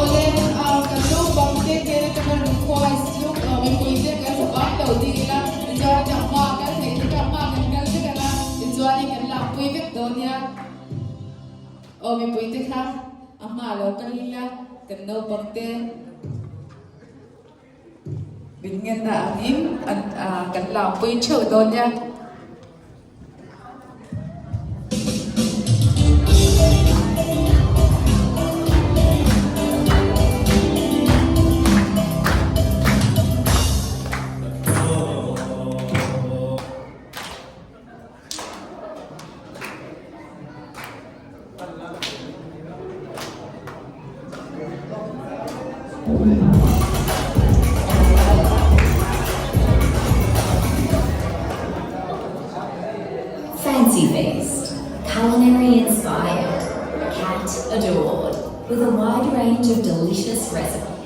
Awle, kan naupang te hnen atanga request chu mipui te kan saban lo ding ila, tichuan a hma kal thei te kha hma kan kal vek ang a, tichuanin kan lakpui vek dawn nia. Aw mipui te kha a hma lo kal ila kan naupang te min ngenna angin kan lakpui theuh dawn nia. Fancy-faced, culinary inspired. cat adored, with a wide range of delicious recipes.